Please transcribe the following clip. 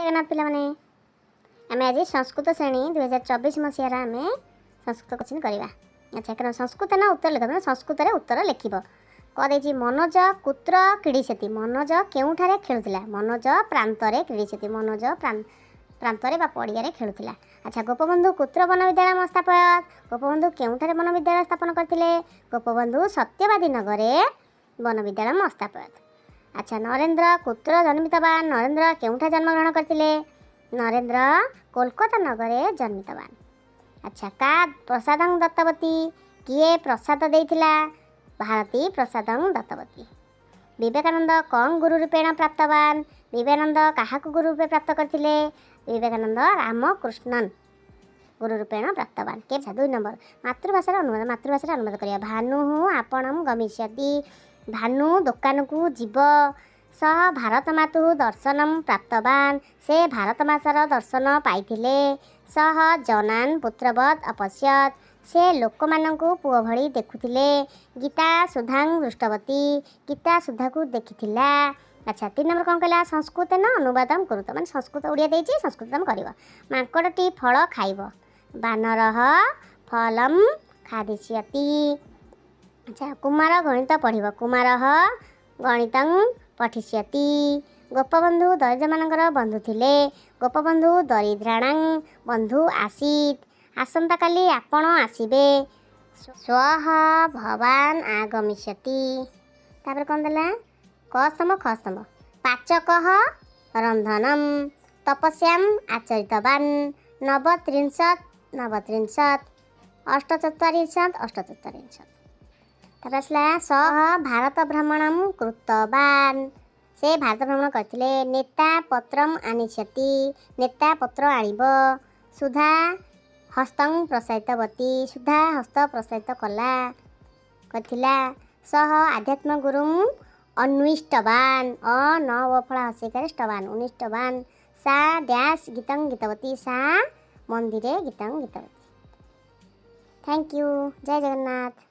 ଜଗନ୍ନାଥ ପିଲାମାନେ, ଆମେ ଆଜି ସଂସ୍କୃତ ଶ୍ରେଣୀ 2024 ମସିହାର ଆମେ ସଂସ୍କୃତ କୋଶ୍ଚିନ୍ କରିବା। ଆଚ୍ଛା, କାରଣ ସଂସ୍କୃତ ନା ଉତ୍ତର ଲେଖ, ମାନେ ସଂସ୍କୃତରେ ଉତ୍ତର ଲେଖିବ। କ ଦେଇଛି, ମନୋଜ କୁତ୍ର କ୍ରୀଡ଼ିଛନ୍ତି? ମନୋଜ କେଉଁଠାରେ ଖେଳୁଥିଲା? ମନୋଜ ପ୍ରାନ୍ତରେ କ୍ରୀଡ଼ିଛନ୍ତି। ମନୋଜ ପ୍ରାନ୍ତରେ ବା ପଡ଼ିଆରେ ଖେଳୁଥିଲା। ଆଚ୍ଛା, ଗୋପବନ୍ଧୁ କୁତ୍ର ବନବିଦ୍ୟାଳୟ ସ୍ଥାପୟତ? ଗୋପବନ୍ଧୁ କେଉଁଠାରେ ବନବିଦ୍ୟାଳୟ ସ୍ଥାପନ କରିଥିଲେ? ଗୋପବନ୍ଧୁ ସତ୍ୟବାଦୀ ନଗରରେ ବନବିଦ୍ୟାଳୟ ସ୍ଥାପୟତ। ଆଚ୍ଛା, ନରେନ୍ଦ୍ର କୁତ୍ର ଜନ୍ମିତବାନ? ନରେନ୍ଦ୍ର କେଉଁଠାରେ ଜନ୍ମଗ୍ରହଣ କରିଥିଲେ? ନରେନ୍ଦ୍ର କୋଲକାତା ନଗରରେ ଜନ୍ମିତବାନ। ଆଚ୍ଛା, କା ପ୍ରସାଦଂ ଦତ୍ତବତୀ? କିଏ ପ୍ରସାଦ ଦେଇଥିଲା? ଭାରତୀ ପ୍ରସାଦଂ ଦତ୍ତବତୀ। ବିବେକାନନ୍ଦ କଂ ଗୁରୁ ରୂପେଣ ପ୍ରାପ୍ତବାନ? ବିବେକାନନ୍ଦ କାହାକୁ ଗୁରୁ ରୂପେ ପ୍ରାପ୍ତ କରିଥିଲେ? ବିବେକାନନ୍ଦ ରାମକୃଷ୍ଣନ ଗୁରୁ ରୂପେଣ ପ୍ରାପ୍ତବାନ। କେ 2 ନମ୍ବର, ମାତୃଭାଷାର ଅନୁବାଦ। ମାତୃଭାଷାରେ ଅନୁବାଦ କରିବା। ଭାନୁ ଆପଣಂ ଗମିଷ୍ୟତି। ଭାନୁ ଦୋକାନକୁ ଯିବ। ସହ ଭାରତ ମାତୁ ଦର୍ଶନಂ ପ୍ରାପ୍ତବାନ। ସେ ଭାରତ ମାତାର ଦର୍ଶନ ପାଇଥିଲେ। ସହ ଜନାନ ପୁତ୍ରବତ୍ ଅପଶ୍ୟତ୍। ସେ ଲୋକମାନଙ୍କୁ ପୁଅ ଭଳି ଦେଖୁଥିଲେ। ଗୀତା ସୁଧାଂ ଦୃଷ୍ଟବତୀ। ଗୀତା ସୁଧାକୁ ଦେଖିଥିଲା। ଆଚ୍ଛା, 3 ନମ୍ବର କ'ଣ କହିଲା? ସଂସ୍କୃତ ନା ଅନୁବାଦ କରୁତ, ମାନେ ସଂସ୍କୃତ ଓଡ଼ିଆ ଦେଇଛି, ସଂସ୍କୃତ ତମେ କରିବ। ମାଙ୍କଡ଼ଟି ଫଳ ଖାଇବ। ବାନରହ ଫଲମ୍ ଖାଦିଷ୍ୟତି। ଆଚ୍ଛା, କୁମାର ଗଣିତ ପଢ଼ିବ। କୁମାରହ ଗଣିତଂ ପଠିଷ୍ୟତି। ଗୋପବନ୍ଧୁ ଦରିଦ୍ରମାନଙ୍କର ବନ୍ଧୁ ଥିଲେ। ଗୋପବନ୍ଧୁ ଦରିଦ୍ରାଣାଂ ବନ୍ଧୁ ଆସୀତ୍। ଆସନ୍ତାକାଲି ଆପଣ ଆସିବେ। ସ୍ୱହ ଭବାନ ଆଗମିଷ୍ୟତି। ତାପରେ କ'ଣ ଦେଲା? କ ସ୍ତମ୍ଭ ଖ ସ୍ତମ୍ଭ। ପାଚକଃ ରନ୍ଧନମ୍ ତପସ୍ୟାମ୍ ଆଚରିତବାନ୍। ନବତ୍ରିଂଶତ୍ ନବତ୍ରିଂଶତ୍ ଅଷ୍ଟଚତ୍ୱାରିଂଶତ୍ ଅଷ୍ଟଚତ୍ୱାରିଂଶତ୍। ତାପରେ ଆସିଲା ସହ ଭାରତ ଭ୍ରମଣମ୍ କୃତବାନ୍। ସେ ଭାରତ ଭ୍ରମଣ କରିଥିଲେ। ନେତା ପତ୍ରମ୍ ଆନିଷ୍ୟତି। ନେତା ପତ୍ର ଆଣିବ। ସୁଧା ହସ୍ତଂ ପ୍ରସାରିତବତୀ। ସୁଧା ହସ୍ତ ପ୍ରସାରିତ କଲା କରିଥିଲା। ସହ ଆଧ୍ୟାତ୍ମ ଗୁରୁಂ ଅନ୍ୱିଷ୍ଟବାନ୍। ଅ ନ ଓ ଫଳା ହସେଇକାରେ ଷ୍ଟବାନ୍, ଉନିଷ୍ଟବାନ୍। ସା ଡ୍ୟାସ୍ ଗୀତଂ ଗୀତବତୀ। ସା ମନ୍ଦିରେ ଗୀତଂ ଗୀତବତୀ। Thank you. Jay Jagannath.